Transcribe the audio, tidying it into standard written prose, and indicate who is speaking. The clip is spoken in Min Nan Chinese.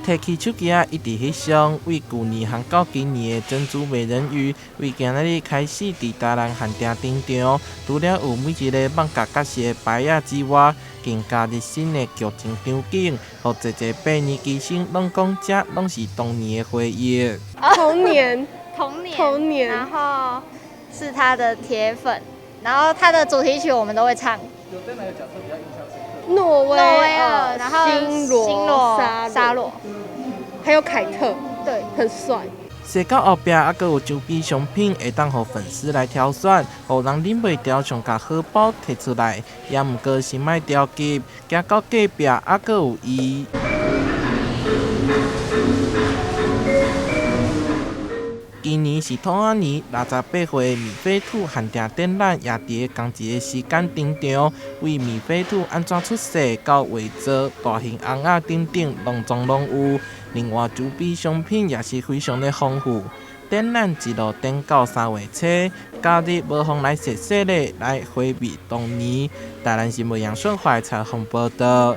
Speaker 1: 提起手機仔一直翕相，為舊年和到今年的珍珠美人魚，為今仔日開始佇台南限定登場。除了有每一个艋舺角色的牌仔之外，更加入新的劇情場景，予濟濟百年機星攏講這攏是童年的回憶。
Speaker 2: 童年，
Speaker 3: 童年，
Speaker 2: 童年，
Speaker 3: 然後是他的鐵粉，然後他的主題曲我們都會唱。
Speaker 4: 有對哪個角色比較印象深刻？
Speaker 2: 諾威
Speaker 3: 爾，然後
Speaker 2: 星羅、
Speaker 3: 沙羅，
Speaker 2: 還有凱特，
Speaker 3: 對，
Speaker 2: 很帥。
Speaker 1: 踅到後壁猶閣有周邊商品會當予粉絲來挑選，予人忍袂牢想共荷包提出來，也毋過先莫著急，行到隔壁猶閣有伊。今年是兔仔年，68歲的米菲兔限定展覽也佇仝一个時間登場，為米菲兔按怎出世到畫作、大型尪仔等等，攏總攏有。另外周邊商品也是非常的豐富。展覽一路展到3月初，假日無妨來踅踅咧，來回味童年。台南新聞楊順懷採訪報導。